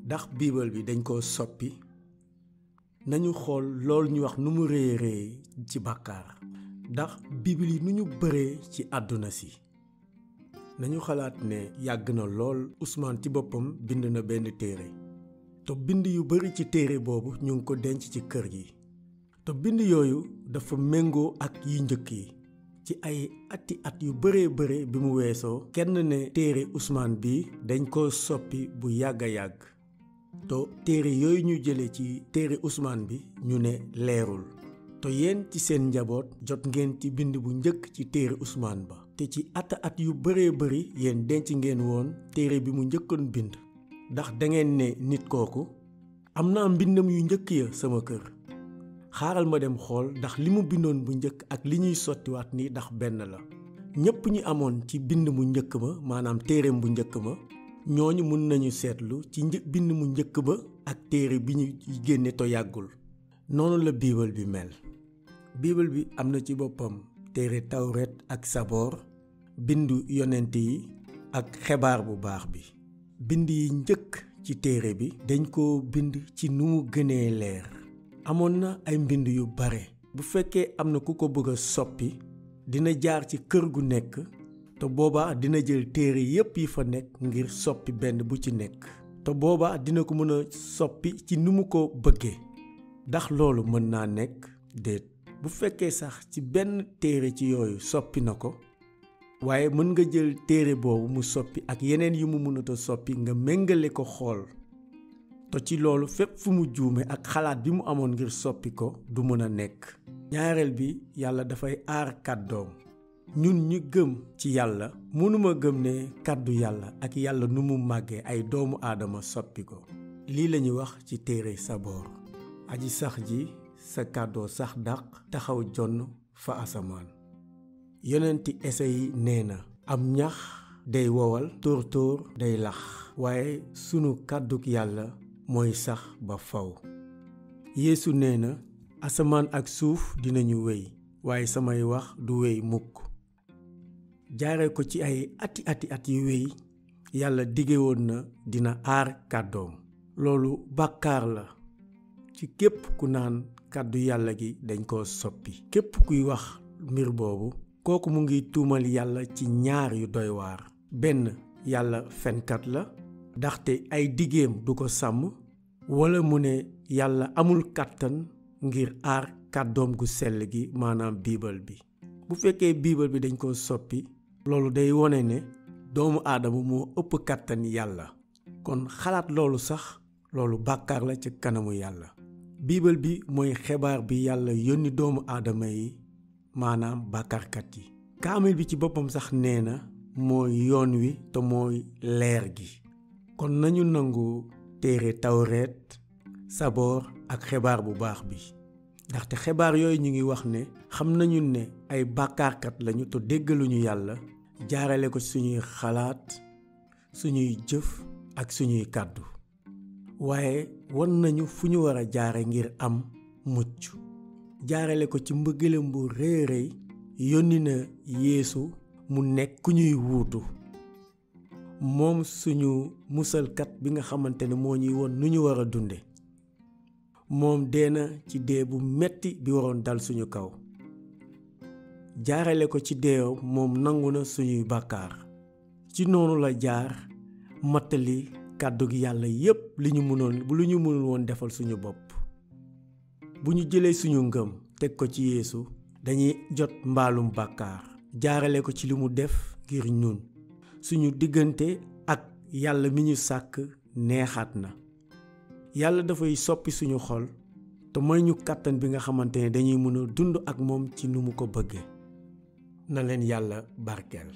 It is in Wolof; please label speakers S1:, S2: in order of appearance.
S1: ndax biibal bi dañ koo soppi nañu xool loolu ñu wax nu mu réy ci bàkkaar ndax biibal yi nu ñu bëree ci àdduna si nañu xalaat ne yàgg na lool Ousmane ci boppam bind na benn téere te bind yu bari ci téere boobu ñu ngi ko denc ci kër gi te bind yooyu dafa méngoo ak yi njëkk yi ci ay at yu bare bi mu weesoo kenn ne téere Ousmane bi dañ ko soppi bu yàgg a yàgg te téere yooyu ñu jële ci téere Ousmane bi ñu ne leerul te yéen ci seen njaboot jot ngeen ci bind bu njëkk ci téere Ousmane ba te ci at yu bari yéen denc ngeen woon téere bi mu njëkkoon bind ndax dangeen ne nit kooku am naa mbindam yu njëkk ya sama kër xaaral ma dem xool ndax li mu bindoon bu njëkk ak li ñuy sottiwaat ni ndax benn la ñépp ñi amoon ci bind mu njëkk ma maanaam téereem bu njëkk ma ñooñu mun nañu seetlu ci bind mu njëkk ba ak téere bi ñu génne to yàggul noonu la biibal bi mel biibal bi am na ci boppam téere tawret ak saboor bindu yonent yi ak xebaar bu baax bi bind yi njëkk ci téere bi dañ ko bind ci nu mu gënee leer amoon na ay mbind yu bare bu fekkee am na ku ko bëgg a soppi dina jaar ci kër gu nekk te boobaa dina jël téere yépp yi fa nekk ngir soppi benn bu ci nekk te boobaa dina ko mën a soppi ci ni mu ko bëggee ndax loolu mën naa nekk déet bu fekkee sax ci benn téere ci yooyu soppi na ko waaye mën nga jël téere boobu mu soppi ak yeneen yu mu mënut a soppi nga méngale ko xool te ci loolu fépp fu mu juume ak xalaat bi mu amoon ngir soppi ko du mën a nekk ñaareel bi yàlla dafay aar kàddoom ñun ñu gëm ci yàlla mënuma gëm ne kàddu yàlla ak yàlla nu mu màggee ay doomu aadama soppi ko lii lañuy wax ci téere saboor aji sax ji sa kàddoo sax dàq taxaw jonn fa asamaan yonenti Esayi nee na am ñax day wowal tóor day lax waaye sunu kàdduk yàlla mooy sax ba faw Yeesu nee na asamaan ak suuf dinañu wéy waaye samay wax du wéy mukk jaare ko ci ay ati yu wéy yàlla dige woon na dina aar kàddoom loolu bàkkaar la ci képp ku naan kàddu yàlla gi dañ koo soppi képp kuy wax mbir boobu kooku mu ngi tuumal yàlla ci ñaar yu doy waar benn yàlla fenkat la ndaxte ay digeem du ko sàmm wala mu ne yàlla amul kàttan ngir aar kàddoom gu sell gi maanaam biibal bi bu fekkee biibal bi dañ ko soppi loolu day wone ne doomu aadama moo ëpp kàttan yàlla kon xalaat loolu sax loolu bàkkaar la ci kanamu yàlla biibal bi mooy xibaar bi yàlla yónni doomu aadama yi maanaam bàkkaarkat yi kaamil bi ci boppam sax nee na mooy yoon wi te mooy leer gi kon nañu nangu téere tawreet saboor ak xibaar bu baax bi ndaxte xibaar yooyu ñu ngi wax ne xam nañu ne ay bàkkaarkat lañu te déggaluñu yàlla jaarale ko suñuy xalaat suñuy jëf ak suñuy kàddu waaye won nañu fu ñu war a jaare ngir am mucc jaarale ko ci mbëggeelam bu rëy yónni na Yeesu mu nekk ku ñuy wuutu moom suñu musalkat bi nga xamante ne moo ñuy won nu ñu war a dunde moom dee na ci dee bu metti bi waroon dal suñu kaw jaarale ko ci deewam moom nangu na suñuy bàkkaar ci noonu la jaar mattali kàddu gi yàlla yépp lu ñu mënul woon defal suñu bopp bu ñu jëlee suñu ngëm teg ko ci Yeesu dañuy jot mbaalum bàkkaar jaarale ko ci li mu def ngir ñun suñu diggante ak yàlla mi ñu sàkk neexaat na yàlla dafay soppi suñu xol te may ñu kàttan bi nga xamante ne dañuy mën a dund ak moom ci nu mu ko bëggee na leen yàlla barkeel